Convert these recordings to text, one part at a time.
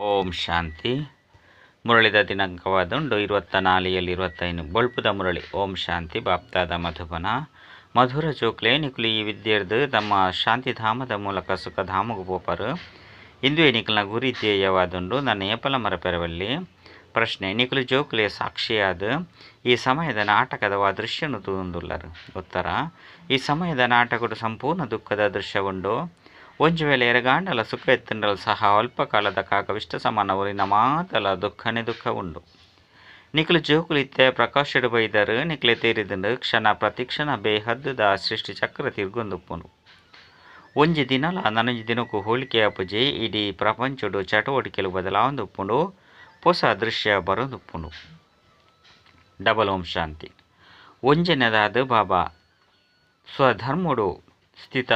ಓಂ ಶಾಂತಿ. ಮುರಳಿದ ದಿನಾಂಕವಾದುಂಡು 24/25. ಬೊಳ್ಪುದ ಮುರಳಿ. ಓಂ ಶಾಂತಿ. ಬಾಪ್ತಾದ ಮಧುಬನ ಮಧುರ ಜೋಕ್ಲೆ ನಿಕುಲು ಈ ವಿದ್ಯೆರ್ದು ತಮ್ಮ ಶಾಂತಿಧಾಮದ ಮೂಲಕ ಸುಖಧಾಮಗು ಪೋಪರು. ಇಂದುವೆ ನಿಕಲ್ನ ಗುರಿ ಧ್ಯೇಯವಾದುಂಡು. ನನ್ನ ಏಪಲ ಮರಪೆರವಲ್ಲಿ. ಪ್ರಶ್ನೆ: ನಿಕುಲು ಜೋಕ್ಲೆ ಸಾಕ್ಷಿಯಾದ ಈ ಸಮಯದ ನಾಟಕದ ವಾ ದೃಶ್ಯನು ತೂಂದುಲ್ಲರು? ಉತ್ತರ: ಈ ಸಮಯದ ನಾಟಕಡು ಸಂಪೂರ್ಣ ದುಃಖದ ದೃಶ್ಯವುಂಡು. ಒಂಜಿ ವೇಳೆ ಎರಗಾಂಡಲ ಸುಖ ಎತ್ತಂಡಲ ಸಹ ಅಲ್ಪ ಕಾಲದ ಕಾಕವಿಷ್ಟ ಸಮಾನ ಊರಿನ ಮಾತಲ ದುಃಖನೇ ದುಃಖ ಉಂಡು. ನಿಕುಲು ಜೋಕುಲು ಇತ್ತೆ ಪ್ರಕಾಶಡು ಬೈದರು. ನಿಕ್ಲೆ ತೇರಿದಂಡು ಕ್ಷಣ ಪ್ರತಿಕ್ಷಣ ಬೇಹದ್ದುದ ಸೃಷ್ಟಿ ಚಕ್ರ ತಿರ್ಗೊಂದುಪ್ಪುನು. ಒಂಜಿ ದಿನಲ ನನೊಂಜಿ ದಿನಕ್ಕೂ ಹೋಲಿಕೆ ಆಪುಜಿ. ಇಡೀ ಪ್ರಪಂಚಡು ಚಟುವಟಿಕೆಲು ಬದಲಾವೊಂದುಪ್ಪುಂಡು. ಹೊಸ ದೃಶ್ಯ ಬರೊಂದುಪ್ಪುಂಡು. ಡಬಲ್ ಓಂ ಶಾಂತಿ. ಒಂಜನೆದಾದ ಬಾಬಾ ಸ್ವಧರ್ಮಡು ಸ್ಥಿತ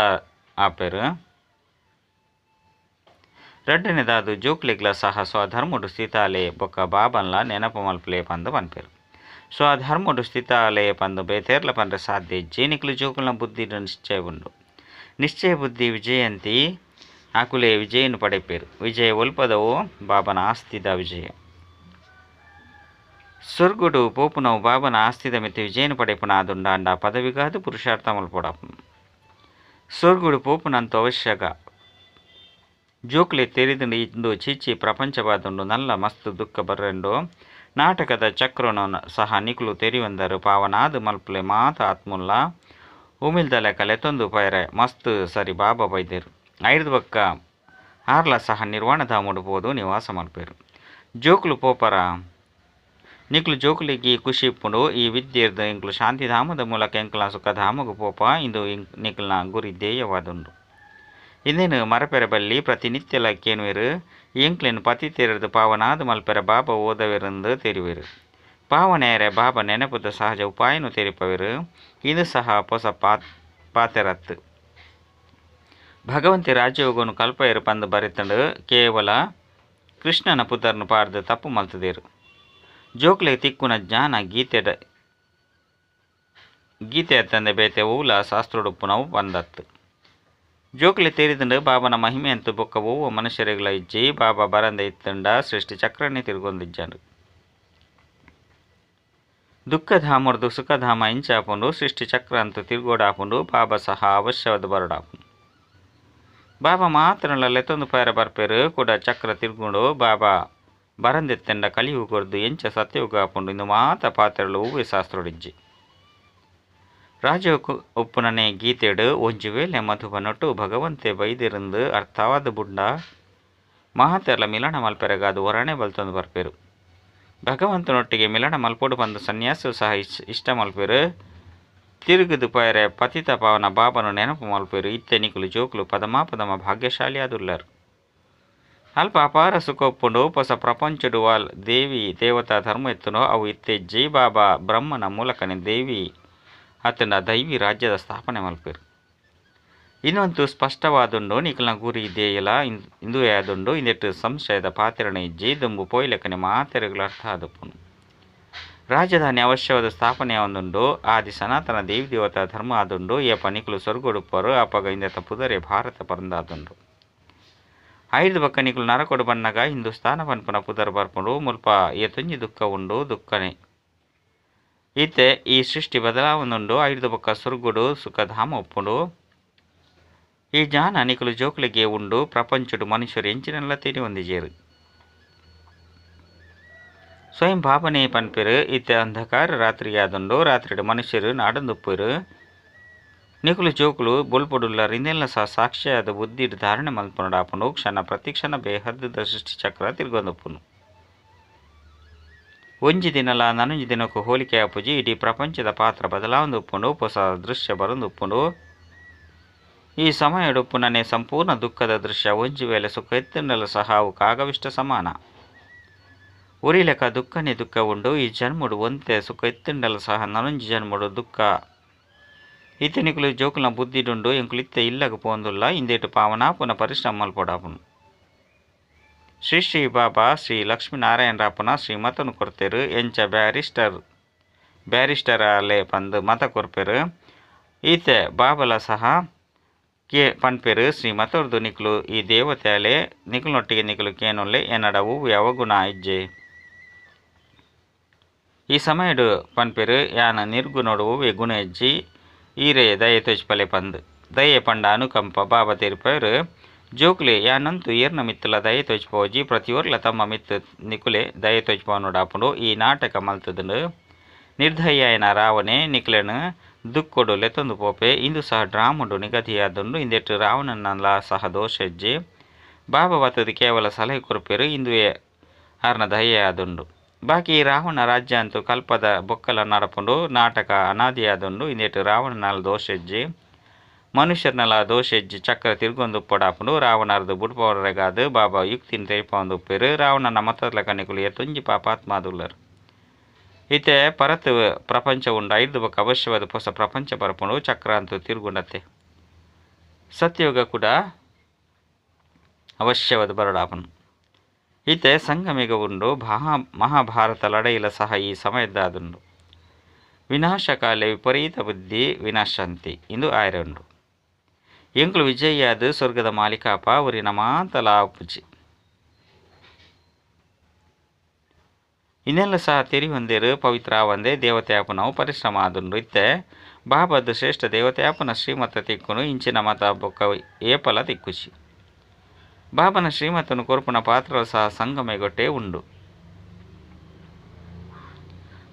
ಆಪೆರು. ರಡ್ಡನೆದಾದು ಜೋಕ್ಲೆಗ್ಲ ಸಹ ಸ್ವಧರ್ಮಡು ಸ್ಥಿತಾಲೆ ಬೊಕ್ಕ ಬಾಬನ್ಲ ನೆನಪು ಮಲ್ಪಲೆ ಪಂದು ಪನ್ಪೆರು. ಸ್ವಧರ್ಮಡು ಸ್ಥಿತಾಲೆ ಪಂದು ಬೇತೇರ್ಲ ಪಂಡ್ರೆ ಸಾಧ್ಯ ಇಜ್ಜಿ. ನಿಕ್ಲು ಜೋಕುಲ್ನ ಬುದ್ಧಿ ನಿಶ್ಚಯ ಉಂಡು. ನಿಶ್ಚಯ ಬುದ್ಧಿ ವಿಜಯಂತಿ ಆಕುಲೆ ವಿಜಯನು ಪಡೆಪೇರು. ವಿಜಯ ಒಲ್ಪದವು ಬಾಬನ ಆಸ್ತಿದ ವಿಜಯ. ಸ್ವರ್ಗುಡು ಪೋಪುನವು ಬಾಬನ ಆಸ್ತಿದ ಮಿತಿ ವಿಜಯನು ಪಡೆಪುನ ಆದುಂಡಾಂಡ ಪದವಿಗಾದು ಪುರುಷಾರ್ಥ ಮಲ್ಪೊಡಾಪುನು. ಸ್ವರ್ಗುಡು ಪೋಪುನಂತ ಅವಶ್ಯಕ. ಜೋಕ್ಲೆ ತೆರಿದುಂಡು ಇಂದು ಚೀಚಿ ಪ್ರಪಂಚವಾದುಂಡು. ನಲ್ಲ ಮಸ್ತ್ ದುಃಖ ಬರ್ರೆಂಡು. ನಾಟಕದ ಚಕ್ರನು ಸಹ ನಿಕುಲು ತೆರಿವಂದರು. ಪಾವನಾದು ಮಲ್ಪಲೆ ಮಾತ ಆತ್ಮುಲ್ಲ ಉಮಿಲ್ದಲೆ ಕಲೆತೊಂದು ಪೈರೆ ಮಸ್ತ್ ಸರಿ ಬಾಬಾ ಬೈದೇರು. ಐದು ಬಕ್ಕ ಆರ್ಲ ಸಹ ನಿರ್ವಾಣಧಾಮುಡು ಪೋದು ನಿವಾಸ ಮಲ್ಪೇರು. ಜೋಕ್ಲು ಪೋಪರ ನಿಕ್ಲು ಜೋಕ್ಲಿಗೆ ಖುಷಿ ಇಪ್ಪುಂಡು. ಈ ವಿದ್ಯೆರ್ದು ಎಂಕ್ಲು ಶಾಂತಿಧಾಮದ ಮೂಲಕ ಎಂಕ್ಲ ಸುಖಧಾಮಗು ಪೋಪ. ಇಂದು ನಿಕ್ಲ್ನ ಗುರಿ ಧ್ಯೇಯವಾದುಂಡು. ಇಂದೇನು ಮರಪೆರೆ ಬಲ್ಲಿ ಪ್ರತಿನಿತ್ಯಲ ಕೇನುವೆರು. ಎಂಕ್ಲೆನ್ ಪತಿ ತೆರೆದು ಪಾವನಾದ ಮಲ್ಪೆರೆ ಬಾಬಾ ಓದವೆರೆಂದು ತೆರಿವೆರು. ಪಾವನೆಯರೆ ಬಾಬಾ ನೆನಪುದ ಸಹಜ ಉಪಾಯನು ತೆರಿಪವೆರು. ಇದು ಸಹ ಹೊಸ ಪಾತೆರತ್ತು. ಭಗವಂತಿ ರಾಜಯೋಗನು ಕಲ್ಪಯರು ಪಂದು ಬರೆತಂಡು ಕೇವಲ ಕೃಷ್ಣನ ಪುತರ್ನು ಪಾಡ್ದು ತಪ್ಪು ಮಲ್ತದೇರು. ಜೋಕ್ಲೆ ತಿಕ್ಕುನ ಜ್ಞಾನ ಗೀತೆ ತಂದೆ ಬೇತೆ ಓಲ ಶಾಸ್ತ್ರೋಡುಪ್ಪುನವು ಬಂದತ್ತು. ಜೋಕ್ಲೆ ತೇರಿದಂಡು ಬಾಬನ ಮಹಿಮೆ ಅಂತ ಬೊಕ್ಕ ಓವ ಮನುಷ್ಯರಿಗಳ ಇಜ್ಜಿ. ಬಾಬಾ ಬರಂದ ಇತ್ತಂಡ ಸೃಷ್ಟಿ ಚಕ್ರನೇ ತಿರುಗೊಂದಿಜ್ಜಾನು. ದುಃಖಧಾಮರ್ದು ಸುಖಧಾಮ ಇಂಚಾಪುಂಡು. ಸೃಷ್ಟಿ ಚಕ್ರ ಅಂತ ತಿರುಗೋಡಾಪುಂಡು. ಬಾಬಾ ಸಹ ಅವಶ್ಯವಾದ ಬರಡಾಪುಂಡು. ಬಾಬಾ ಮಾತ್ರ ಲೆತ್ತೊಂದು ಪೈರ ಬರ್ಪೇರು ಕೂಡ ಚಕ್ರ ತಿರುಗುಂಡು. ಬಾಬಾ ಬರಂದೆತ್ತೆಂಡ ಕಲಿಯುಗೊರ್ದು ಎಂಚ ಸತ್ಯಯುಗ ಆಪುಂಡು. ಇಂದು ಮಾತ ಪಾತ್ರಗಳು ಹೂವೆ ಶಾಸ್ತ್ರೋಡಿಜ್ಜಿ. ರಾಜ ಒಪ್ಪುನನೆ ಗೀತೆಡು ಒಂಜಿ ವೇಳೆ ಮಧುಬನೊಟ್ಟು ಭಗವಂತೆ ಬೈದಿರಂದು ಅರ್ಥವಾದ ಬುಂಡ ಮಹಾತೆರ್ಲ ಮಿಲನ ಮಲ್ಪೆರಗಾದು ಹೊರಣೆ ಬಲ್ತೊಂದು ಬರ್ಪೇರು. ಭಗವಂತನೊಟ್ಟಿಗೆ ಮಿಲನ ಮಲ್ಪೊಡು ಬಂದು ಸನ್ಯಾಸ ಸಹ ಇಷ್ಟ ಮಲ್ಪೇರು. ತಿರುಗುದು ಪೈರೆ ಪತಿತ ಪಾವನ ಬಾಬನು ನೆನಪು ಮಲ್ಪೇರು. ಇತ್ತೆ ನಿಕುಲು ಜೋಕುಲು ಪದಮಾ ಪದಮ ಭಾಗ್ಯಶಾಲಿ ಆದುಲ್ಲರು. ಅಲ್ಪ ಅಪಾರ ಸುಖೊಪ್ಪುಂಡು. ಹೊಸ ಪ್ರಪಂಚಡು ವಾಲ್ ದೇವಿ ದೇವತಾ ಧರ್ಮ ಎತ್ತುನೋ ಅವು ಇತ್ತೆ ಜೈ ಬಾಬಾ ಬ್ರಹ್ಮನ ಮೂಲಕನೇ ದೇವಿ ಆತನ ದೈವಿ ರಾಜ್ಯದ ಸ್ಥಾಪನೆ ಮಲ್ಪೇರು. ಇನ್ನೊಂದು ಸ್ಪಷ್ಟವಾದುಂಡು. ನಿಕಲ್ನ ಗುರಿ ಇದೆಯಲ್ಲ ಇಂದುವೇ ಆದುಂಡು. ಇಂದೆಟ್ಟು ಸಂಶಯದ ಪಾತ್ರಣ ಇಜ್ಜಿ. ದುಂಬು ಪೋಯ್ಲೆಕ್ಕನೆ ಮಾತೆರೆಗಳ ಅರ್ಥ ಆದಪ್ಪುನು. ರಾಜಧಾನಿ ಅವಶ್ಯವಾದ ಸ್ಥಾಪನೆ ಒಂದುಂಡು. ಆದಿ ಸನಾತನ ದೇವಿ ದೇವತಾ ಧರ್ಮ ಆದುಂಡು. ಏಪ ನಿಕುಲು ಸ್ವರ್ಗೊಡುಪ್ಪರು ಅಪಗ ಇಂದೆತ ಪುದರೆ ಭಾರತ ಪರಂದಾದುಂಡು. ಐದು ಬಕ್ಕ ನಿಕುಲು ನರಕೊಡು ಬನ್ನಗ ಹಿಂದೂಸ್ತಾನ ಪನ್ಪುನ ಪುದರ್ ಬರ್ಪುಂಡು. ಮುಲ್ಪ ಏತೊಂಜಿ ದುಃಖ ಉಂಡು ದುಃಖನೇ. ಈತೆ ಈ ಸೃಷ್ಟಿ ಬದಲಾವಣುಂಡು. ಐದು ಬಕ್ಕ ಸ್ವರ್ಗುಡು ಸುಖಧಾಮ ಒಪ್ಪುಂಡು. ಈ ಜ್ಞಾನ ನಿಕುಲು ಜೋಕ್ಲಿಗೆ ಉಂಡು. ಪ್ರಪಂಚಡು ಮನುಷ್ಯರು ಎಂಚಿನೆಲ್ಲ ತಿರಿ ಹೊಂದಿಜೇರು. ಸ್ವಯಂ ಬಾಬನೇ ಪನ್ಪೆರು. ಇತ್ತೆ ಅಂಧಕಾರ ರಾತ್ರಿಯಾದುಂಡು. ರಾತ್ರಿಡು ಮನುಷ್ಯರು ನಾಡೊಂದುಪ್ಪರು. ನಿಕುಲು ಜೋಕುಲು ಬೊಲ್ಪೊಡುಲ್ಲರು. ಇಂದೆಲ್ಲ ಸಹ ಸಾಕ್ಷಿಯಾದ ಬುದ್ಧಿ ಧಾರಣೆ ಮಲ್ಪುನಡಾಪುಂಡು. ಕ್ಷಣ ಪ್ರತಿಕ್ಷಣ ಬೇಹದ್ದುದ ಸೃಷ್ಟಿ ಚಕ್ರ ತಿರ್ಗೊಂದುಪ್ಪುನು. ಒಂಜಿ ದಿನಲ ನನೊಂಜಿ ದಿನಕ್ಕೂ ಹೋಲಿಕೆ ಆಪುಜಿ. ಇಡೀ ಪ್ರಪಂಚದ ಪಾತ್ರ ಬದಲಾವೊಂದುಪ್ಪುಂಡು. ಹೊಸ ದೃಶ್ಯ ಬರೊಂದುಪ್ಪುಂಡು. ಈ ಸಮಯಡುಪ್ಪುನನೆ ಸಂಪೂರ್ಣ ದುಃಖದ ದೃಶ್ಯ. ಒಂಜಿ ವೇಳೆ ಸುಖ ಎತ್ತಂಡಲ ಸಹ ಅವು ಕಾಗವಿಷ್ಟ ಸಮಾನ. ಉರಿಲೆಕ ದುಃಖನೇ ದುಃಖ ಉಂಡು. ಈ ಜನ್ಮಡು ಒಂತೆ ಸುಖ ಎತ್ತಂಡಲ ಸಹ ನನೊಂಜಿ ಜನ್ಮಡು ದುಃಖ. ಇತ್ತೆ ನಿಕುಲು ಜೋಕುಲ್ನ ಬುದ್ಧಿಡುಂಡು. ಎಂಕುಲು ಇತ್ತೆ ಇಲ್ಲಗ ಪೋಂದುಲ್ಲ. ಇಂದೇಟು ಪಾವನಾಪುನ ಪರಿಶ್ರಮ ಮಲ್ಪೊಡಾಪುನು. ಶ್ರೀ ಶ್ರೀ ಬಾಬಾ ಶ್ರೀ ಲಕ್ಷ್ಮೀನಾರಾಯಣರಾಪುನ ಶ್ರೀಮತನು ಕೊರ್ತೆರು. ಎಂಚ ಬ್ಯಾರಿಸ್ಟರ್ ಅಲೆ ಪಂದು ಮತ ಕೊರ್ಪೆರು. ಈತೆ ಬಾಬಲ ಸಹ ಕೆ ಪನ್ಪೆರು ಶ್ರೀಮತೊರ್ದು ನಿಕುಲು ಈ ದೇವತೆಯಲೆ ನಿಕುಲೊಟ್ಟಿಗೆ ನಿಕುಲು ಕೇನೊಲ್ಲೆ ಎನ್ನಡ ಒವ್ವೆ ಅವಗುಣ ಇಜ್ಜೆ. ಈ ಸಮಯಡು ಪನ್ಪೆರು ಯಾನ ನಿರ್ಗುಣೋಡು ಒವ್ವೆ ಗುಣ ಇಜ್ಜಿ ಈರೇ ದಯೆ ತೋಜ್ಪಲೆ ಪಂದ್. ದಯೆ ಪಂಡ ಅನುಕಂಪ. ಬಾಬಾ ತೆರಿಪೆರು ಜೋಕುಲೆ ಯಾನಂತು ಏರ್ನ ಮಿತ್ತುಲ ದಯೆ ತೋಜ್ಪೋಜಿ ಪ್ರತಿಯೊರ್ಲ ತಮ್ಮ ಮಿತ್ತು ನಿಕುಲೆ ದಯೆ ತೋಜ್ಪವನೋಡಾಪುಂಡು. ಈ ನಾಟಕ ಮಲ್ತುದುಂಡು ನಿರ್ದಯಾಯನ ರಾವಣೆ ನಿಕುಲೆನು ದುಕ್ಕೊಡು ಲೆತ್ತೊಂದು ಪೋಪೆ. ಇಂದು ಸಹ ಡ್ರಾಮಡು ನಿಗದಿಯಾದುಂಡು. ಇಂದೆಟ್ ರಾವಣನಲ ಸಹ ದೋಷ ಇಜ್ಜಿ. ಬಾಬಾ ಬತ್ತದು ಕೇವಲ ಸಲಹೆ ಕೊರ್ಪೆರು. ಇಂದುವೆ ಆರ್ನ ದಯೆ ಆದುಂಡು. ಬಾಕಿ ರಾವಣ ರಾಜ್ಯ ಅಂತೂ ಕಲ್ಪದ ಬೊಕ್ಕಲ ನಡಪುಂಡು. ನಾಟಕ ಅನಾದಿಯಾದುಂಡು. ಇಂದೆಟ್ ರಾವಣನಲ ದೋಷ ಇಜ್ಜಿ, ಮನುಷ್ಯರ್ನಲ ದೋಷ ಇಜ್ಜಿ. ಚಕ್ರ ತಿರ್ಗೊಂದು ಉಪ್ಪಡಾಪುಂಡು. ರಾವಣರ್ದು ಬುಡ್ಪವರೆಗಾದ್ ಬಾಬಾ ಯುಕ್ತಿನ ತೆರಿಪವೊಂದು ಉಪ್ಪೆರು. ರಾವಣನ ಮತದ ಕನಿಕುಲು ಏತೊಂಜಿ ಪಾಪಾತ್ಮಾದುಲ್ಲರು. ಇತ್ತೆ ಪರತ್ ಪ್ರಪಂಚ ಉಂಡು. ಐದು ಬೊಕ್ಕ ಅವಶ್ಯವಾದ ಹೊಸ ಪ್ರಪಂಚ ಬರಪುಂಡು. ಚಕ್ರ ಅಂತೂ ತಿರುಗುಂಡತ್ತೆ. ಸತ್ಯಯುಗ ಕೂಡ ಅವಶ್ಯವಾದ ಬರಡಾಪುಂಡು. ಇತ್ತೆ ಸಂಗಮಿಗ ಉಂಡು. ಮಹಾಭಾರತ ಲಡೈಲ ಸಹ ಈ ಸಮಯದ್ದಾದುಂಡು. ವಿನಾಶಕಾಲೆ ವಿಪರೀತ ಬುದ್ಧಿ ವಿನಾಶಂತಿ ಇಂದು ಆಯರೆ ಉಂಡು. ಎಂಕುಲು ವಿಜಯಾದ ಸ್ವರ್ಗದ ಮಾಲಿಕಾಪ ಊರಿನ ಮಾತಲ ಪುಜಿ ಇನ್ನೆಲ್ಲ ಸಹ ತೆರಿ ಹೊಂದಿರು ಪವಿತ್ರ ಒಂದೇ ದೇವತೆ ಆಪುನವು ಪರಿಶ್ರಮ ಆದುಂಡು. ಇತ್ತೆ ಬಾಬಾದ ಶ್ರೇಷ್ಠ ದೇವತೆ ಆಪುನ ಶ್ರೀಮತ ತಿಕ್ಕುನು ಇಂಚಿನ ಮತ ಬೊಕ್ಕ ಏಪಲ ತಿಕ್ಕುಚಿ. ಬಾಬನ ಶ್ರೀಮತನು ಕೊರ್ಪುನ ಪಾತ್ರ ಸಹ ಸಂಗಮೆಗೊಟ್ಟೆ ಉಂಡು.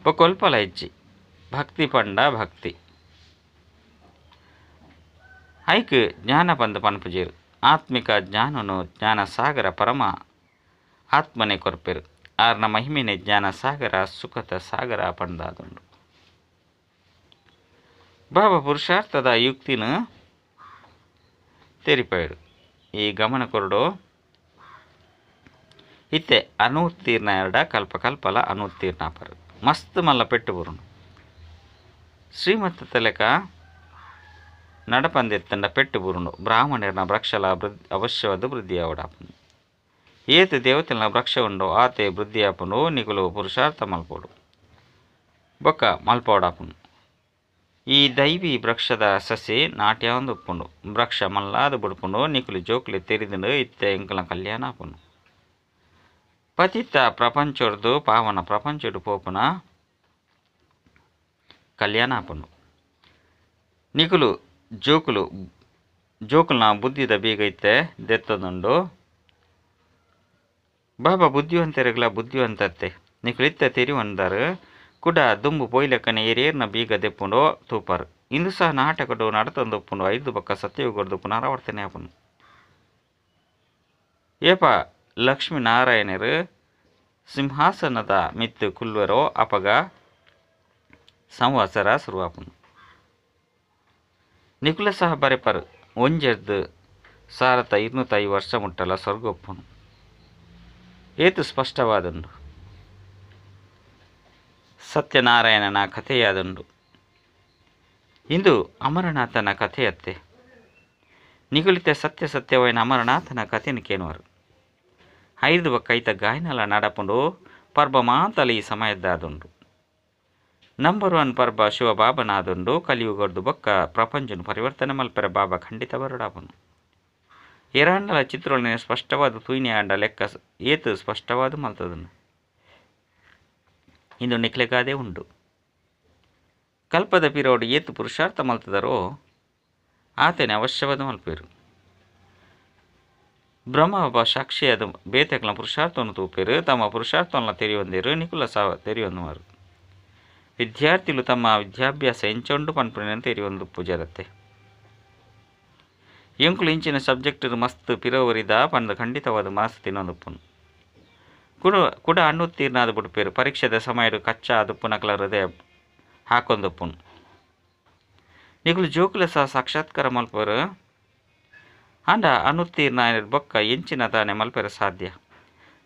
ಬೊಕ್ಕೊಲ್ಪಲ ಇಜ್ಜಿ. ಭಕ್ತಿ ಪಂಡ ಭಕ್ತಿ ಐಕ್ ಜ್ಞಾನ ಪಂದ ಪನ್ಪುಜೇರು. ಆತ್ಮಿಕ ಜ್ಞಾನನು ಜ್ಞಾನ ಸಾಗರ ಪರಮ ಆತ್ಮನೆ ಕೊರ್ಪೆರು. ಆರ್ನ ಮಹಿಮೆನೆ ಜ್ಞಾನ ಸಾಗರ ಸುಖದ ಸಾಗರ ಪಂದಾದುಂಡು. ಬಾಬಾ ಪುರುಷಾರ್ಥದ ಯುಕ್ತಿನ ತೆರಿಪೇರು. ಈ ಗಮನ ಕೊರಡು ಇತ್ತೆ ಅನುತ್ತೀರ್ಣ ಎರಡ ಕಲ್ಪ ಕಲ್ಪಲ ಅನುತ್ತೀರ್ಣಾಪರು ಮಸ್ತ್ ಮಲ್ಲ ಪೆಟ್ಟು ಬರುನು. ಶ್ರೀಮತ ತಲೆಕ ನಡಪಂದೆತ್ತಂಡ ಪೆಟ್ಟು ಬುರುಂಡು. ಬ್ರಾಹ್ಮಣರ್ನ ವೃಕ್ಷಲ ಅವಶ್ಯವಾದ ವೃದ್ಧಿಯಾವಡಾಪುಂಡು. ಏತ ದೇವತೆನ ವೃಕ್ಷ ಉಂಡು ಆತೆ ವೃದ್ಧಿಯಾಪುಂಡು. ನಿಕುಲು ಪುರುಷಾರ್ಥ ಮಲ್ಪೋಡು ಬೊಕ್ಕ ಮಲ್ಪೋಡಾಪುಂಡು. ಈ ದೈವಿ ವೃಕ್ಷದ ಸಸಿ ನಾಟ್ಯ ಉಪ್ಪುಂಡು. ವೃಕ್ಷ ಮಲ್ಲಾದ ಬುಡ್ಪುಂಡು. ನಿಕುಲು ಜೋಕುಲು ತೆರಿದುಂಡು ಇತ್ತೆ ಎಂಕಲ ಕಲ್ಯಾಣ ಆಪುಂಡು. ಪತಿತ ಪ್ರಪಂಚೊರ್ದು ಪಾವನ ಪ್ರಪಂಚೊಡು ಪೋಪುನ ಕಲ್ಯಾಣ ಆಪುಂಡು. ನಿಕುಲು ಜೋಕುಲು ಜೋಕುಲ್ನ ಬುದ್ಧಿದ ಬೀಗ ಇತ್ತೆ ದೆತ್ತದುಂಡು. ಬಾಬಾ ಬುದ್ಧಿವಂತರಿಗಲ ಬುದ್ಧಿವಂತತ್ತೆ ನಿಕುಲು ಇತ್ತೆ ತೆರಿವಂದರು ಕುಡ ದುಂಬು ಪೊಯ್ಲೆಕ್ಕನೆ ಏರೇರ್ನ ಬೀಗ ದೆಪ್ಪುಂಡು ತೂಪರು. ಇಂದು ಸಹ ನಾಟಕಡು ನಡತೊಂದು ಉಪ್ಪುಂಡು. ಐದು ಬೊಕ್ಕ ಸತ್ಯಯುಗರ್ದು ಪುನರಾವರ್ತನೆ ಆಪುಂಡು. ಏಪ ಲಕ್ಷ್ಮೀನಾರಾಯಣರು ಸಿಂಹಾಸನದ ಮಿತ್ತು ಕುಲ್ವರೋ ಅಪಗ ಸಂವತ್ಸರ ಶುರುವಾಪುಂಡು. ನಿಕುಲ ಸಹ ಬರೆಪರು ಒಂಜೆರ್ದು 1205 ವರ್ಷ ಮುಟ್ಟಲ ಸ್ವರ್ಗ ಒಪ್ಪುನು. ಏತು ಸ್ಪಷ್ಟವಾದುಂಡು. ಸತ್ಯನಾರಾಯಣನ ಕಥೆಯಾದುಂಡು. ಇಂದು ಅಮರನಾಥನ ಕಥೆಯತ್ತೆ. ನಿಗುಲಿತ ಸತ್ಯ ಸತ್ಯವೈನ ಅಮರನಾಥನ ಕಥೆನು ಕೇನುವರು. ಐದು ಬೊಕ್ಕ ಐತ ಗಾಯನಲ ನಡಪುಂಡು. ಪರ್ಬ ಮಾತಲ ಈ ಸಮಯದ್ದಾದುಂಡು. ನಂಬರ್ 1 ಪರ್ಬ ಶಿವಬಾಬನಾದುಂಡು. ಕಲಿಯುಗರ್ದು ಬೊಕ್ಕ ಪ್ರಪಂಚನು ಪರಿವರ್ತನೆ ಮಲ್ಪೆರೆ ಬಾಬಾ ಖಂಡಿತ ಬರಡಾಪುಂಡು. ಎರಾಂಡಲ ಚಿತ್ರೊಳನೆ ಸ್ಪಷ್ಟವಾದ ತೂಯಿನಿ ಆಂಡ ಲೆಕ್ಕ ಏತು ಸ್ಪಷ್ಟವಾದ ಮಲ್ತದನು. ಇಂದು ನಿಕ್ಲೆಗಾದೆ ಉಂಡು. ಕಲ್ಪದ ಪಿರೋಡು ಏತು ಪುರುಷಾರ್ಥ ಮಲ್ತದರೋ ಆತನೆ ಅವಶ್ಯವಾದ ಮಲ್ಪೇರು. ಬ್ರಹ್ಮ ಬಾಬಾ ಸಾಕ್ಷಿಯಾದ ಬೇತೆಕ್ಲ ಪುರುಷಾರ್ಥವನ್ನು ತೂಪೇರು. ತಮ್ಮ ಪುರುಷಾರ್ಥವನ್ನು ತೆರಿಯೊಂದಿರು. ನಿಕುಲ ಸಹ ತೆರಿಯೊಂದುವರು. ವಿದ್ಯಾರ್ಥಿಗಳು ತಮ್ಮ ವಿದ್ಯಾಭ್ಯಾಸ ಎಂಚೊಂಡು ಪನ್ಪುನ ತೆರಿಯೊಂದು ಪೂಜಾರತ್ತೆ. ಎಂಕುಲು ಇಂಚಿನ ಸಬ್ಜೆಕ್ಟ್ ಮಸ್ತ್ ಪಿರವರಿದ ಪಂದ ಖಂಡಿತವಾದ ಮನಸ್ಸು ತಿನ್ನೊಂದುಪ್ಪುನು. ಕುಡ ಅಣ್ಣುತ್ತೀರ್ಣಾದ ಬುಡ್ಪೇರು. ಪರೀಕ್ಷೆದ ಸಮಯಡು ಕಚ್ಚಾ ದುಪ್ಪುನಕಲ ಹೃದಯ ಹಾಕೊಂದುಪ್ಪುನು. ನಿಕುಲು ಜೋಕುಲ ಸಹ ಸಾಕ್ಷಾತ್ಕಾರ ಮಲ್ಪರು. ಆಂಡ ಅನುತ್ತೀರ್ಣ ಬೊಕ್ಕ ಎಂಚಿನ ತಾನೆ ಮಲ್ಪೆರೆ ಸಾಧ್ಯ.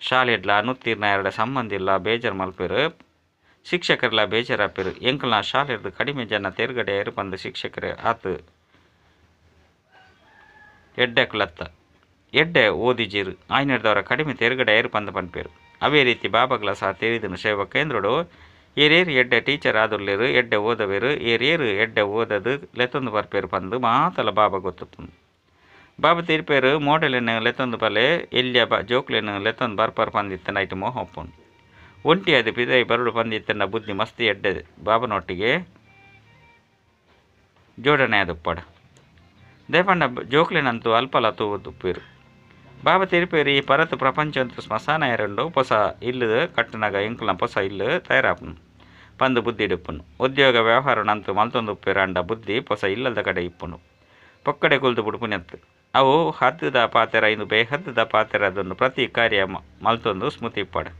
ಶಾಲೆಡ್ಲ ಅನುತ್ತೀರ್ಣ ಎರಡ ಸಂಬಂಧ ಇಲ್ಲ. ಬೇಜಾರು ಮಲ್ಪೆರು. ಶಿಕ್ಷಕರೆಲ್ಲ ಬೇಜಾರಾಪೆರು. ಎಂಕಲ್ನ ಶಾಲೆಡ್ದು ಕಡಿಮೆ ಜನ ತೇರ್ಗಡೆ ಬಂದು ಶಿಕ್ಷಕರೇ ಆತು ಎಡ್ಡೆ ಕುಲತ್ತ ಎಡ್ಡೆ ಓದಿಜಿರು ಆಯ್ನೆಡ್ದವರ ಕಡಿಮೆ ತೇರ್ಗಡೆ ಏರು ಪಂದ ಪನ್ಪೇರು. ಅವೇ ರೀತಿ ಬಾಬಾಗ್ಲ ಸಹ ತೇರಿದನು. ಸೇವಾ ಕೇಂದ್ರಡು ಏರೇರು ಎಡ್ಡೆ ಟೀಚರ್ ಆದುಲ್ಲೇರು ಎಡ್ಡೆ ಓದವೇರು ಏರೇರು ಎಡ್ಡೆ ಓದದು ಲೆತ್ತೊಂದು ಬರ್ಪೇರು ಪಂದು ಮಾತಲ ಬಾಬಾ ಗೊತ್ತುಪ್ಪುಂಡು. ಬಾಬಾ ತೀರ್ಪೇರು ಮೋಡೆಲೆನ್ ಲೆತ್ತೊಂದು ಬಲೆ ಎಲ್ಯ ಜೋಕ್ಲೆನ್ ಲೆತ್ತೊಂದು ಬರ್ಪರ್ ಪಂದಿತ್ತಂಡ ಐಟ್ ಮೋಹ ಉಪ್ಪುಂಡು. ಒಂಟಿ ಅದು ಪಿದೈ ಬರಡು ಪಂದಿತ್ತಂಡ ಬುದ್ಧಿ ಮಸ್ತ್ ಎಡ್ಡೆ ಬಾಬನೊಟ್ಟಿಗೆ ಜೋಡಣೆ ಆದುಪ್ಪಡು. ದೇಪಂಡ ಜೋಕ್ಲೆನಂತೂ ಅಲ್ಪಲ ತೂವುದುಪ್ಪೇರು. ಬಾಬಾ ತೀರ್ಪೇರು ಈ ಪರತ್ ಪ್ರಪಂಚ ಅಂತೂ ಸ್ಮಶಾನ ಎರண்டு ಹೊಸ ಇಲ್ಲು ಕಟ್ಟನಾಗ ಎಂಕುಲ ಹೊಸ ಇಲ್ಲು ತಯಾರಾಪುನು ಪಂದು ಬುದ್ಧಿ ಇಡುಪ್ಪುನು. ಉದ್ಯೋಗ ವ್ಯವಹಾರನಂತೂ ಮಲ್ತೊಂದು ಉಪ್ಪೇರು ಅಂಡ ಬುದ್ಧಿ ಹೊಸ ಇಲ್ಲದ ಕಡೆ ಇಪ್ಪುನು. ಪೊಕ್ಕಡೆ ಕುಲ್ದು ಬುಡುಪುನೆತ್ತು ಅವು ಹದ್ದುದ ಪಾತೆರ ಇಂದು ಬೇಹದ್ದುದ ಪಾತೆರ ಅದನ್ನು ಪ್ರತಿ ಕಾರ್ಯ ಮಲ್ತೊಂದು ಸ್ಮೃತಿ ಇಪ್ಪಡು.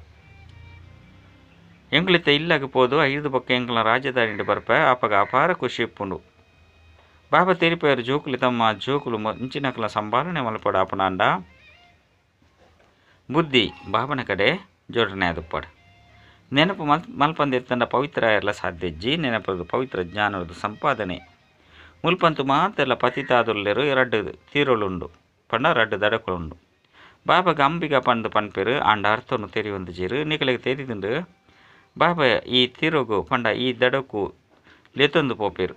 ಎಂಕುಲಿತ್ತ ಇಲ್ಲಾಗ ಪೋದು ಐದು ಪಕ್ಕ ಎಂಕುಲ ರಾಜಧಾನಿ ಬರ್ಪೆ ಆಪಗ ಅಪಾರ ಖುಷಿ ಇಪ್ಪುಂಡು. ಬಾಬಾ ತೀರ್ಪೇರು ಜೋಕುಲಿ ತಮ್ಮ ಜೋಕುಲು ಮುಂಚಿನಕಲ ಸಂಭಾಳನೆ ಮಲ್ಪಡ ಅಪನಾಂಡ ಬುದ್ಧಿ ಬಾಬನ ಕಡೆ ಜೋಡಣೆ ಆದುಪ್ಪಡು. ನೆನಪು ಮಲ್ಪಂದಿತ್ತಂಡ ಪವಿತ್ರ ಎಲ್ಲ ಸಾಧ್ಯಜ್ಜಿ ನೆನಪದು ಪವಿತ್ರ ಜ್ಞಾನದ ಸಂಪಾದನೆ ಮುಲ್ಪಂತು ಮಾತೆಲ್ಲ ಪತಿತಾದುಲ್ಲೆರು ರಡ್ಡು ತೀರೊಳುಂಡು ಪಂಡ ರಡ್ಡು ದಡಕುಳುಂಡು. ಬಾಬಾಗ ಅಂಬಿಗ ಪಂದು ಪನ್ಪೇರು ಆಂಡ ಅರ್ಥನು ತೆರಿಯೊಂದು ಜೀರು ನಿಕಲಿಗೆ ತೆರಿದುಂಡು. ಬಾಬಾ ಈ ತೀರೋಗು ಪಂಡ ಈ ದಡಕು ಲೆತ್ತೊಂದು ಪೋಪೇರು.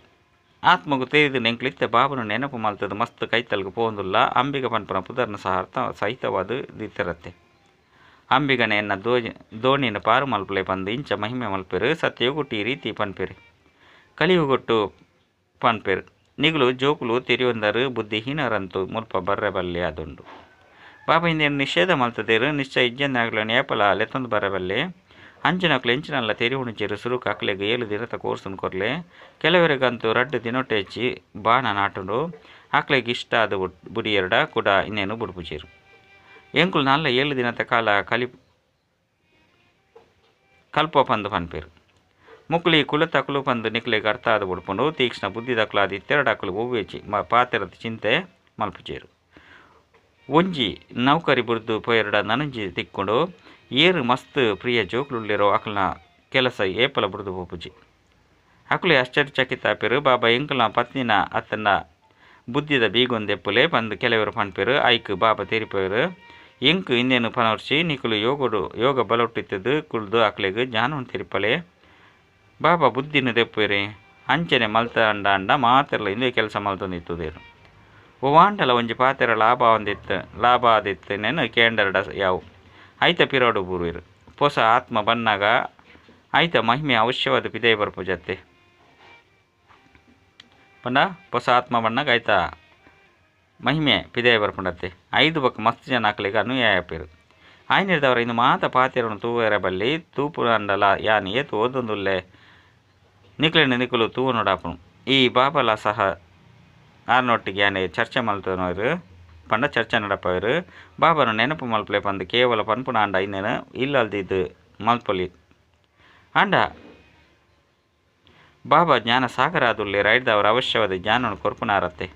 ಆತ್ಮಗು ತೆರಿದು ನೆಂಕ್ಲಿತ್ತೆ ಬಾಬನು ನೆನಪು ಮಲ್ತದ ಮಸ್ತ್ ಕೈತಲ್ಗು ಪೋಂದುಲ್ಲ. ಅಂಬಿಗ ಪನ್ಪನ ಪುದರ್ನ ಸಹ ಅರ್ಥ ಸಹಿತವಾದ ದಿತ್ತಿರತ್ತೆ. ಅಂಬಿಗನೆ ಎನ್ನ ದೋಣಿನ ಪಾರು ಮಲ್ಪಲೆ ಪಂದು ಇಂಚ ಮಹಿಮೆ ಮಲ್ಪೇರು. ಸತ್ಯಗುಟ್ಟು ಈ ರೀತಿ ಪನ್ಪೇರು ಕಲಿಯುಗೊಟ್ಟು ಪನ್ಪೇರು. ನಿಗುಲು ಜೋಕುಲು ತೆರಿಯೊಂದರು ಬುದ್ಧಿಹೀನರಂತೂ ಮುಲ್ಪ ಬರ್ರೆ ಬಲ್ಲೆ ಅದುಂಡು. ಬಾಬಾ ಹಿಂದೆ ನಿಷೇಧ ಮಲ್ತದೇರು ನಿಶ್ಚಯ ಇಜ್ಜಂದಾಗಲ ನೇಪಲ ಲೆತ್ತೊಂದು ಬರಬಲ್ಲೆ. ಅಂಚಿನಕ್ಲು ಎಂಚಿನಲ್ಲ ತೆರಿವುಣಿಚೇರು ಸುರುಕು ಅಕ್ಲೆಗ್ 7 ದಿನತ ಕೋರ್ಸುನ್ ಕೊರ್ಲೆ. ಕೆಲವರಿಗಂತೂ ರಡ್ಡು ದಿನೊಟೆಚ್ಚಿ ಬಾಣ ನಾಟುಂಡು ಅಕ್ಲೆಗ್ ಇಷ್ಟ ಅದು ಬುಡಿಯರ್ಡ ಕೂಡ ಇನ್ನೇನು ಬುಡುಪುಚೇರು. ಎಂಕುಲು ನಲ್ಲ 7 ದಿನತ ಕಾಲ ಕಲ್ಪ ಪಂದು ಪನ್ಪೇರು. ಮುಕ್ಲಿ ಕುಲತಕಲು ಪಂದು ನಿಕ್ಲೆಗ್ ಅರ್ಥ ಆದ ಬುಡ್ಪುಂಡು. ತೀಕ್ಷ್ಣ ಬುದ್ಧಿದಕ್ಲು ಅದು ಇತ್ತೆರಡಕ್ಲು ಒವ್ವೇಚಿ ಪಾತೆರದ ಚಿಂತೆ ಮಲ್ಪುಚೇರು. ಒಂಜಿ ನೌಕರಿ ಬುಡ್ದು ಪೋಯರ್ಡ ನನಂಜಿ ತಿಕ್ಕೊಂಡು ಏರು ಮಸ್ತ್ ಪ್ರಿಯ ಜೋಕ್ಲುಳ್ಳಿರೋ ಅಕ್ಲನ ಕೆಲಸ ಏಪಲ ಬುಡ್ದು ಪೋಪುಜಿ. ಅಕ್ಲೆ ಆಶ್ಚರ್ಯಚಕಿತ ಆಪೇರು. ಬಾಬಾ ಎಂಕುಲ್ನ ಪತ್ನಿನ ಅತ್ತನ ಬುದ್ಧಿದ ಬೀಗೊಂದೆಪ್ಪುಲೆ ಪಂದು ಕೆಲವರು ಪನ್ಪೇರು. ಐಕ್ ಬಾಬಾ ತೆರಿಪೇರು ಎಂಕು ಇನ್ನೇನು ಪನವರ್ಚಿ ನಿಕುಲು ಯೋಗಡು ಯೋಗ ಬಲೊಟ್ಟಿತ್ತದು ಕುಳ್ದು ಅಕ್ಲೆಗ್ ಜ್ಞಾನವನ್ನು ತೆರಿಪಲೆ. ಬಾಬಾ ಬುದ್ಧಿನ ದೆಪ್ಪೇರಿ ಅಂಚನೆ ಮಲ್ತ ಅಂಡ ಅಂಡ ಮಾತೆರ್ಲ ಇಂದೇ ಕೆಲಸ ಮಲ್ತೊಂದಿತ್ತುದೇರು. ಒವಾಂಡಲ ಒಂಜಿ ಪಾತೆರ ಲಾಭ ಒಂದಿತ್ತು ಲಾಭ ಆದಿತ್ತು ನೆನು ಕೇಂಡರಡ ಯಾವು ಐತ ಪಿರೋಡು ಬೂರುವೆರು. ಪೊಸ ಆತ್ಮ ಬನ್ನಾಗ ಐತ ಮಹಿಮೆ ಅವಶ್ಯವಾದ ಪಿದೈ ಬರ್ಪು ಜತ್ತೆ ಪಂಡ ಪೊಸ ಆತ್ಮ ಬನ್ನಾಗ ಐತ ಮಹಿಮೆ ಪಿದೈ ಬರ್ಪುಂಡತ್ತೆ. 5 ಬಕ್ಕ ಮಸ್ತ್ ಜನ ಅಕ್ಲೆಗ್ ಅನುಯಾಯ ಪೇರು. ಆಯ್ನಿರ್ದವರ ಇಂದು ಮಾತ ಪಾತೆರನು ತೂವೆರ ಬಲ್ಲಿ ತೂಪು ಅಂಡಲ ಯಾನ್ ಏತು ಓದೊಂದುಲ್ಲೆ ನಿಕ್ಲೆನ ನಿಕುಲು ತೂವು ನೋಡಾಪುನು. ಈ ಬಾಬಲ ಸಹ ಆರ್ನೊಟ್ಟಿಗೆ ಯಾನೆ ಚರ್ಚೆ ಮಲ್ತನವರು ಪಂಡ ಚರ್ಚೆ ನಡಪವರು. ಬಾಬನ ನೆನಪು ಮಲ್ಪಲೆ ಪಂದು ಕೇವಲ ಪನ್ಪುನ ಅಂಡ ಇನ್ನೇನು ಇಲ್ಲಲ್ದಿದ್ದು ಮಲ್ಪೊಲಿ ಅಂಡ ಬಾಬಾ ಜ್ಞಾನ ಸಾಗರ ಆದುಲ್ಲೆ ರೈಡ್ದವರ ಅವಶ್ಯವಾದ ಜ್ಞಾನವನ್ನು ಕೊರ್ಪುನಾರತ್ತೆ.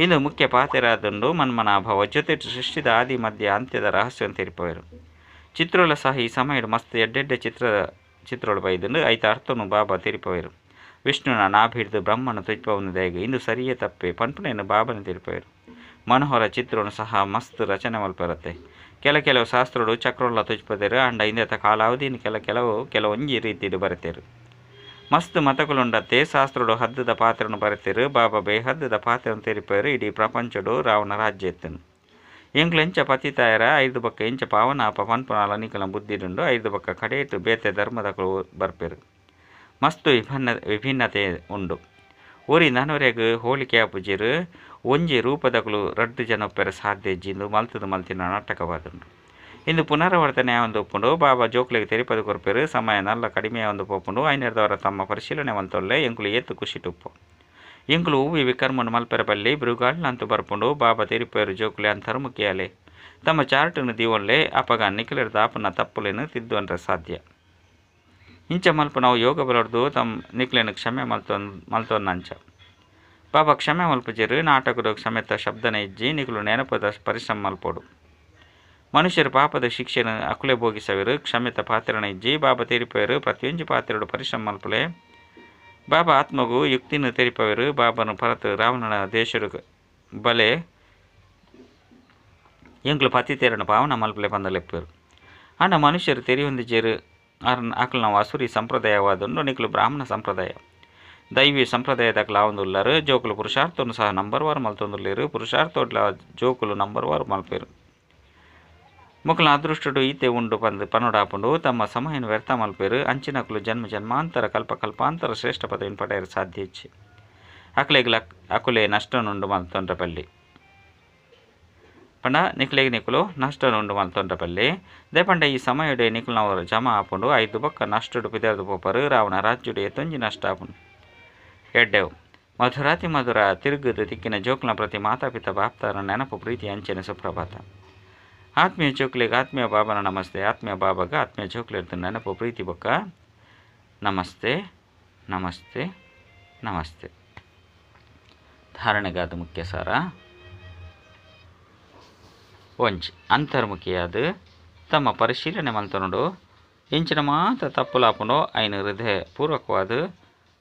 ಇಂದು ಮುಖ್ಯ ಪಾತೆರಾದುಂಡು ಮನ್ಮನಾಭವ ಜೊತೆ ಸೃಷ್ಟಿದ ಆದಿ ಮಧ್ಯ ಅಂತ್ಯದ ರಹಸ್ಯವನ್ನು ತೆರಿಪವರು. ಚಿತ್ರೋಳ ಸಹ ಈ ಸಮಯಡು ಮಸ್ತ್ ಎಡ್ಡೆಡ್ಡೆ ಚಿತ್ರೋಳು ಬೈದುಂಡು ಐತ ಅರ್ಥನು ಬಾಬಾ ತೆರಿಪವರು. ವಿಷ್ಣುನ ನಾಭಿಡ್ದು ಬ್ರಹ್ಮನ ತುಜ್ಪವನು ದಯಗೆ ಇಂದು ಸರಿಯೇ ತಪ್ಪೆ ಪನ್ಪುನೇನು ಬಾಬನ ತೆರಿಪವರು. ಮನೋಹರ ಚಿತ್ರವನ್ನು ಸಹ ಮಸ್ತ್ ರಚನೆ ಮಲ್ಪರತ್ತೆ. ಕೆಲವು ಶಾಸ್ತ್ರಗಳು ಚಕ್ರೋಳ ತುಜ್ಪದೇರು ಅಂಡ ಇಂದೆತ ಕಾಲಾವಧಿನ ಕೆಲವೊಂಜಿ ರೀತಿಡು ಬರೆತೇರು. ಮಸ್ತ್ ಮತಕುಲುಂಡತ್ತೆ ಶಾಸ್ತ್ರಡು ಹದ್ದದ ಪಾತ್ರನು ಬರೆತೇರು. ಬಾಬಾ ಬೇಹದ್ದದ ಪಾತ್ರನು ತೆರಿಪೇರು. ಇಡೀ ಪ್ರಪಂಚಡು ರಾವಣ ರಾಜ್ಯ ಎತ್ತನು. ಎಂಕ್ಲು ಎಂಚ ಪತಿತಾಯರ 5 ಬಕ್ಕ ಎಂಚ ಪಾವನ ಅಪ ಪನ್ಪುನಾಲ ನಿಕಲ ಬುದ್ಧಿಡುಂಡು. 5 ಬಕ್ಕ ಕಡೆಯಿಟ್ಟು ಬೇತೆ ಧರ್ಮದಕಲು ಬರ್ಪೇರು. ಮಸ್ತು ವಿಭಿನ್ನತೆ ಉಂಡು. ಊರಿ ನನವರೆಗ್ ಹೋಲಿಕೆ ಆಪುಜೆರು. ಒಂಜಿ ರೂಪದಕಲು ರಡ್ಡು ಜನ ಒಪ್ಪೆರೆ ಸಾಧ್ಯ ಇಜ್ಜಿಂದು ಮಲ್ತದು ಮಲ್ತಿನ ನಾಟಕವಾದುಂಡು. ಇಂದು ಪುನರಾವರ್ತನೆ ಒಂದು ಒಪ್ಪುಂಡು. ಬಾಬಾ ಜೋಕ್ಲೆಗ್ ತೆರಿಪದು ಕೊರ್ಪೇರು. ಸಮಯ ನಲ್ಲ ಕಡಿಮೆ ಒಂದು ಪೋಪುಂಡು. ಐನೆರ್ದವರ ತಮ್ಮ ಪರಿಶೀಲನೆ ಮಲ್ತೊಲ್ಲೆ ಎಂಕುಲು ಏತು ಖುಷಿಟುಪ್ಪು. ಎಂಕುಲು ಹೂವಿ ವಿಕರ್ಮನು ಮಲ್ಪೆರ ಬಲ್ಲಿ ಬೃಗಾಳ್ನಂತು ಬರ್ಪುಂಡು. ಬಾಬಾ ತೆರಿಪೇರು ಜೋಕ್ಲೆ ಅಂತರ್ಮುಖಿಯಾಲೆ ತಮ್ಮ ಚಾರ್ಟನ್ನು ದೀವೊಲ್ಲೆ ಅಪಗ ನಿಖಿಲರ ದಾಪನ ತಪ್ಪುಲೇನು ತಿದ್ದುವನ್ರೆ ಸಾಧ್ಯ. ಇಂಚ ಮಲ್ಪ ನಾವು ಯೋಗ ಬಲೊಡ್ದು ತಮ್ಮ ನಿಕ್ಲೇನು ಕ್ಷಮೆ ಮಲ್ತೊನ್ನಂಚ. ಬಾಬಾ ಕ್ಷಮೆ ಮಲ್ಪುಜೆರು. ನಾಟಕದ ಕ್ಷಮೆತ ಶಬ್ದನ ಇಜ್ಜಿ ನಿಕುಲು ನೆನಪದ ಪರಿಶ್ರಮ ಮಲ್ಪೋಡು. ಮನುಷ್ಯರು ಪಾಪದ ಶಿಕ್ಷೆಯನ್ನು ಅಕುಲೆ ಭೋಗಿಸವರು. ಕ್ಷಮೆತ ಪಾತ್ರನ ಇಜ್ಜಿ ಬಾಬಾ ತೆರಿಪೇರು. ಪ್ರತಿಯೊಂಜಿ ಪಾತ್ರಡು ಪರಿಶ್ರಮ ಮಲ್ಪಲೆ. ಬಾಬಾ ಆತ್ಮಗು ಯುಕ್ತಿನ ತೆರಿಪವರು. ಬಾಬಾನು ಪರತು ರಾವಣನ ದೇಶಡು ಬಲೆ ಎಂಕ್ಲು ಪತಿ ತೇರನು ಪಾವನ ಮಲ್ಪಲೆ ಪಂದಲೆಪ್ಪರು. ಆಂಡ ಮನುಷ್ಯರು ತೆರಿಯೊಂದು ಜೇರು ಅಕ್ಲು ನಾವು ಅಸುರಿ ಸಂಪ್ರದಾಯವಾದುಂಡು ನಿಕ್ಲು ಬ್ರಾಹ್ಮಣ ಸಂಪ್ರದಾಯ. ದೈವಿ ಸಂಪ್ರದಾಯದಕ್ಲಾವೊಂದುಲ್ಲರು ಜೋಕುಲು ಪುರುಷಾರ್ಥನು ಸಹ ನಂಬರ್ ವಾರ್ ಮಲ್ತೊಂದುಲ್ಲೆರ್ ಪುರುಷಾರ್ಥೋಡ್ಲ ಜೋಕುಲು ನಂಬರ್ ವಾರ್ ಮಲ್ಪೆರ್ ಮೊಕಲ್ನ ಅದೃಷ್ಟಡು ಈತೆ ಉಂಡು ಪಂದ್ ಪನೊಡಾಪುಂಡು ತಮ್ಮ ಸಮಯನ್ ವ್ಯರ್ಥ ಮಲ್ಪೆರ್ ಅಂಚಿನಕುಲು ಜನ್ಮ ಜನ್ಮಾಂತರ ಕಲ್ಪ ಕಲ್ಪಾಂತರ ಶ್ರೇಷ್ಠ ಪದವಿನ್ ಪಡೆಯರೆ ಸಾಧ್ಯ ಇಜ್ಜಿ ಅಕಲೆಗ್ಲ ಅಕುಲೆ ನಷ್ಟನುಂಡು ಮಲ್ತೊಂಡ್ರ ಬಲ್ಲಿ ಪಂಡ ನಿಕ್ಲೆಗ್ ನಿಕುಲು ನಷ್ಟನುಂಡು ಮಲ್ತೊಂಡ್ರ ಬಲ್ಲಿ ದಾಯೆ ಈ ಸಮಯಡೆ ನಿಕುಲ್ನವರು ಜಮಾ ಆಪುಂಡು ಐದು ಬೊಕ್ಕ ನಷ್ಟಡು ಪಿದರ್ದು ಪೋಪರು ರಾವಣ ರಾಜ್ಯಡು ಏತೊಂಜಿ ನಷ್ಟ ಆಪುಂಡು ಎಡ್ಡೆವು ಮಧುರಾತಿ ಮಧುರ ತಿರುಗುದು ತಿಕ್ಕಿನ ಜೋಕ್ಲ ಪ್ರತಿ ಮಾತಾಪಿತ ಬಾಪ್ತಾರ ನೆನಪು ಪ್ರೀತಿ ಅಂಚನೆ ಸುಪ್ರಭಾತ ಆತ್ಮೀಯ ಜೋಕ್ಲೆಗ್ ಆತ್ಮೀಯ ಬಾಬನ ನಮಸ್ತೆ ಆತ್ಮೀಯ ಬಾಬಾಗ ಆತ್ಮೀಯ ಜೋಕ್ಲೆರ್ದು ನೆನಪು ಪ್ರೀತಿ ಬೊಕ್ಕ ನಮಸ್ತೆ ನಮಸ್ತೆ ನಮಸ್ತೆ. ಧಾರಣೆಗಾದ ಮುಖ್ಯ ಸಾರ ಒಂಜಿ ಅಂತರ್ಮುಖಿಯಾದ ತಮ್ಮ ಪರಿಶೀಲನೆ ಮಲ್ತೊನುಡು ಇಂಚಿನ ಮಾತ ತಪ್ಪುಲಾಪುಂಡು ಐನ ಹೃದಯ ಪೂರ್ವಕವಾದ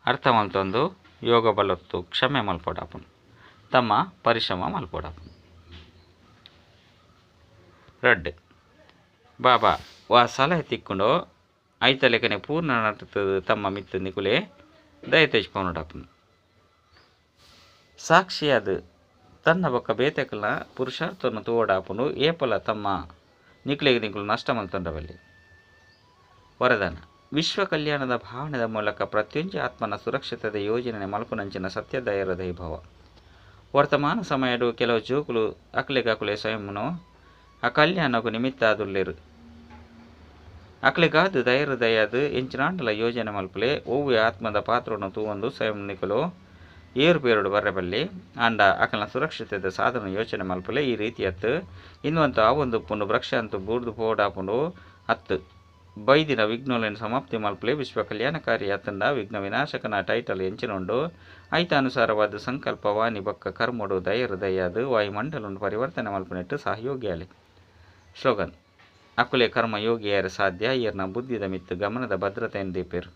ಅರ್ಥ ಮಲ್ತೊಂದು ಯೋಗ ಬಲೊತ್ತು ಕ್ಷಮೆ ಮಲ್ಪೊಡಾಪುಂಡು ತಮ್ಮ ಪರಿಶ್ರಮ ಮಲ್ಪೊಡಾಪುಂಡು. ರಡ್ಡ್ ಬಾಬಾ ವಾ ಸಲಹೆ ತಿಕ್ಕೊಂಡು ಐತ ಲೆಕ್ಕನೆ ಪೂರ್ಣ ನಟತದ ತಮ್ಮ ಮಿತ್ತು ನಿಕುಲೆ ದಯ ತೆಜ್ಪೊನುಡಾಪುಂಡು. ಸಾಕ್ಷಿಯಾದ ತನ್ನ ಬೊಕ್ಕ ಬೇತೆಕಲ್ನ ಪುರುಷಾರ್ಥವನ್ನು ತೂವೊಡಾಪುಂಡು ಏಪಲ ತಮ್ಮ ನಿಕ್ಲೆಗ್ ನಿಕುಲು ನಷ್ಟ ಮಲ್ತೊಂಡವಲ್ಲಿ. ವರದಾನ ವಿಶ್ವ ಕಲ್ಯಾಣದ ಭಾವನೆದ ಮೂಲಕ ಪ್ರತಿಯೊಂಜಿ ಆತ್ಮನ ಸುರಕ್ಷಿತದ ಯೋಜನೆ ಮಲ್ಪುನಂಚಿನ ಸತ್ಯದಯರ ದೈಭವ. ವರ್ತಮಾನ ಸಮಯಡು ಕೆಲವು ಜೋಕುಲು ಅಕ್ಲೆಗಕುಲೆ ಸ್ವಯಂನು ಅಕಲ್ಯಾಣಗು ನಿಮಿತ್ತ ಆದುಲ್ಲೆರು ಅಕ್ಲೆಗಾದ್ ದಯರು ದಯಾದ್ ಎಂಚಿನಾಂಡಲ ಯೋಜನೆ ಮಲ್ಪುಲೆ ಒವ್ವೆ ಆತ್ಮದ ಪಾತ್ರವನ್ನು ತೂವೊಂದು ಸ್ವಯಂ ನಿಕುಲು ಏರುಪೇರುಡು ಬರ್ರೆಬಲ್ಲಿ ಆಂಡ ಅಕಲ್ನ ಸುರಕ್ಷಿತದ ಸಾಧನ ಯೋಚನೆ ಮಲ್ಪುಲೆ ಈ ರೀತಿಯತ್ತು ಇನ್ನೊಂದು ಆವೊಂದು ಪುಂಡು ವೃಕ್ಷ ಅಂತೂ ಬೂರ್ದು ಪೋಡಾಪುಂಡು ಅತ್ತು ಬೈದಿನ ವಿಘ್ನೋಲೆನ್ ಸಮಾಪ್ತಿ ಮಲ್ಪುಲೆ ವಿಶ್ವ ಕಲ್ಯಾಣಕಾರಿ ಅತ್ತಂಡ ವಿಘ್ನ ವಿನಾಶಕನ ಟೈಟಲ್ ಎಂಚಿನುಂಡು ಐತ ಅನುಸಾರವಾದ ಸಂಕಲ್ಪ ವಾಣಿ ಬೊಕ್ಕ ಕರ್ಮಡು ದಯರು ದಯಾದ್ ವಾಯುಮಂಡಲನ್ನು ಪರಿವರ್ತನೆ ಮಲ್ಪುನೆಟ್ಟು ಸಹಯೋಗಿಯಾಲೆ. ಸ್ಲೋಗನ್ ಅಕುಲೆ ಕರ್ಮ ಯೋಗಿಯಾರ ಸಾಧ್ಯ ಏರ್ನ ಬುದ್ಧಿದ ಮಿತ್ತು ಗಮನದ ಭದ್ರತೆಯನ್ನು ದೀಪೇರು.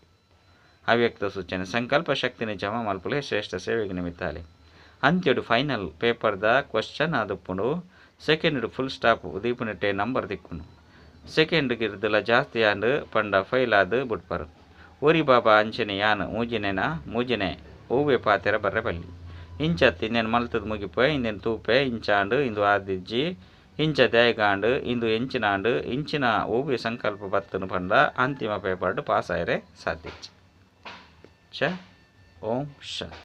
ಅವ್ಯಕ್ತ ಸೂಚನೆ ಸಂಕಲ್ಪ ಶಕ್ತಿನ ಜಮಾ ಮಲ್ಪುಲೆ ಶ್ರೇಷ್ಠ ಸೇವೆಗೆ ನಿಮಿತ್ತಾಲೆ. ಅಂತ್ಯಡು ಫೈನಲ್ ಪೇಪರ್ದ ಕ್ವಶನ್ ಆದುಪ್ಪುಂಡು ಸೆಕೆಂಡ್ ಫುಲ್ ಸ್ಟಾಪ್ ದೀಪುನೆಟ್ಟೆ ನಂಬರ್ ದಿಕ್ಕುಂಡು ಸೆಕೆಂಡ್ ಗಿರ್ದಲ ಜಾಸ್ತಿ ಆಂಡ್ ಪಂಡ ಫೈಲ್ ಆದ್ ಬುಡ್ಪರು. ಒರಿ ಬಾಬಾ ಅಂಚನೆ ಯಾನ್ ಮೂಜಿನೆನ ಮೂಜಿನೆ ಒವ್ವೆ ಪಾತೆರ ಬರ್ರೆ ಬಲ್ಲಿ ಇಂಚತ್ ಇಂದೆನ್ ಮಲ್ತದ ಮುಗಿಪೆ ಇಂದೆನ್ ತೂಪೆ ಇಂಚಾಂಡ್ ಇಂದು ಆದಿಜ್ಜಿ ಇಂಚ ದಾಯಗಾಂಡ್ ಇಂದು ಎಂಚಿನಾಂಡ್ ಇಂಚಿನ ಒವ್ವೆ ಸಂಕಲ್ಪ ಬತ್ತನು ಪಂಡ ಅಂತಿಮ ಪೇಪರ್ಡ್ ಪಾಸ್ ಆಯರೆ ಸಾಧ್ಯ. ಚ ಓಂ ಶಾಂತಿ.